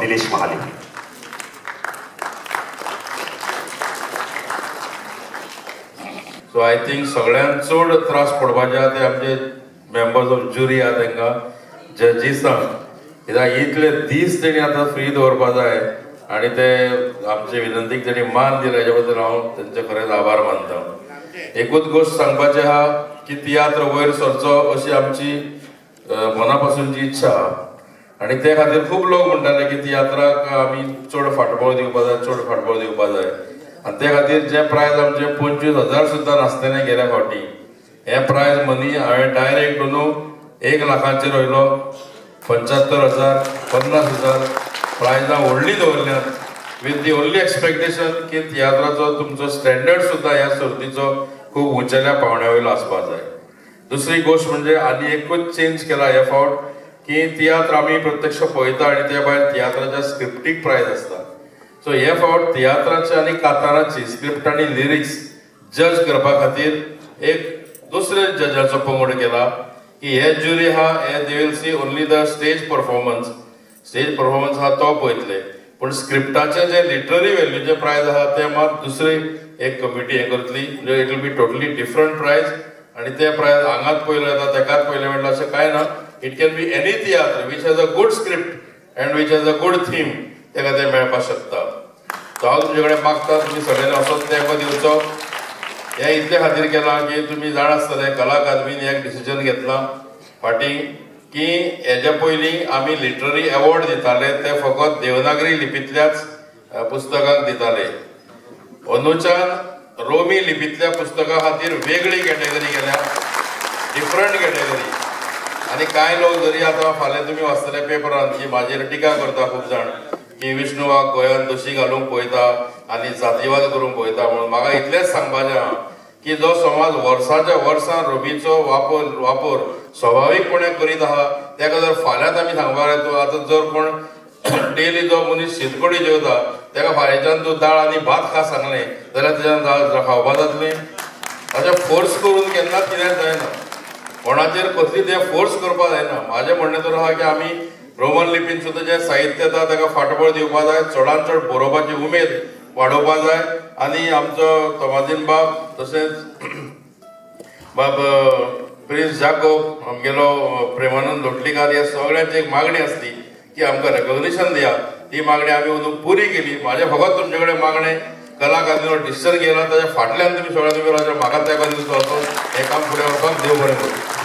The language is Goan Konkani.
Nilesh Mahale. So I think सगळ्यांत चड त्रास पडपाचे आहा ते आमचे मेंबर्स ऑफ ज्युरी आहा तांकां जजीसांक, कित्याक इतले दीस तेणी आतां फ्री दवरपा जाय आनी ते आमचे विनंतीक तेणी मान दिला हेच्या बद्दल हांव तेंचे खरेंच आभार मानता. एकूच गोश्ट सांगपाचें आहा की तियात्र वयर सरचो अशी आमची मना पासूनची इच्छा आहा आनी ते खातीर खूब लोक म्हणटाले की तियात्राक आमी चड फाटबळ दिवपा जाय, चड फाटबळ दिवपा जाय आनी ते खातीर जे प्रायज आमचे 25,000 सुद्दां नासतले गेल्या फावटी, हे प्रायज मनी हांवें डायरेक्ट न्हू 1 लाखाचेर वयलो, 75,000 50,000 प्रायजां व्हडलीं दवरल्यात विथ the only expectation की तियात्राचो तुमचो स्टँडर्ड सुद्दां ह्या सर्तीचो खूब उंचेल्या पावंड्या वयलो आसपाक जाय. दुसरी गोश्ट म्हणजे आनी एकूच चेंज केला हे फावट की तियात्र आमी प्रत्यक्ष पळयता आनी त्या भायर तियात्राच्या स्क्रिप्टीक प्रायज आसता. सो हे फावट तियात्राची आनी काताराची स्क्रिप्ट आनी लिरिक्स जज करपा खातीर एक दुसरे जजाचो पंगड केला की हे ज्युरी आहा हे they will see only the stage performance, stage performance आहा तो पळयतले, पूण स्क्रिप्टाचे जे लिटररी व्हॅल्यूचे प्रायज आहा ते मात दुसरी एक कमिटी हें करतली. म्हणजे it will be totally different prize आनी ते प्रायज हांगाच पयलो येता तेकाच पयलें म्हणल्यार अशें कांय ना. It can be any tiatr which has a good script and which has a good theme, तेका तें मेळपाक शकता. सो हांव तुमचे कडेन मागता तुमी सगळ्यांनी असोच तेंको दिवचो. हें इतले खातीर केलां की तुमी जाण आसतले कला अकादमीन एक डिसिजन घेतलां फाटीं की हेज्या पयलीं आमी लिटररी एवॉर्ड दिताले ते फकत देवनागरी लिपींतल्याच पुस्तकांक दिताले. अंदूच्यान रोमी लिपींतल्या पुस्तकां खातीर वेगळी कॅटेगरी केल्या, डिफरंट कॅटेगरी. आनी कांय लोक जरी आतां फाल्यां तुमी वाचतले पेपरान की म्हाजेर टिका करता खूब जाण की विष्णू वाघ गोंयांत दोशी घालूंक पळयता आनी जातीवाद करूंक पळयता म्हणून. म्हाका इतलेंच सांगपाचें आहा की जो समाज वर्साच्या वर्सां रोमीचो वापर स्वाभावीकपणे करीत आहा तेका जर फाल्यांच आमी सांगपाक जाय तूं आतां जर कोण डेली जो मनीस शीतकडी जेवता तेका फाल्यांच्यान तूं दाळ आनी भात खा सांगलें जाल्यार तेज्यान दाळ खावपा जातलें. ताचें फोर्स करून केन्नाच कितें जायना, कोणाचेर कसली तें फोर्स करपाक जायना. म्हाजें म्हणणें तर आहा की आमी रोमन लिपीन सुद्दां जें साहित्य येता ताका फाटबळ दिवपा जाय, चडान चड बरोवपाची उमेद वाडोवपा जाय. आनी आमचो तोमाजीन बाब तशेंच बाब प्रिन्स जाकोब, आमगेलो प्रेमानंद लोटलीकार, ह्या सगळ्यांची एक मागणी आसली की आमकां रेकग्निशन दिया. ती मागणी आमी अंदू पुरी केली. म्हाजें फकत तुमचे कडेन मागणें, कला अकादमीचो डिसिजन घेयला ताच्या फाटल्यान तुमी सगळ्या तुमी रावचे, म्हाका तेंको दिवचो असो हें काम फुडें व्हरपाक देव बरें करूं.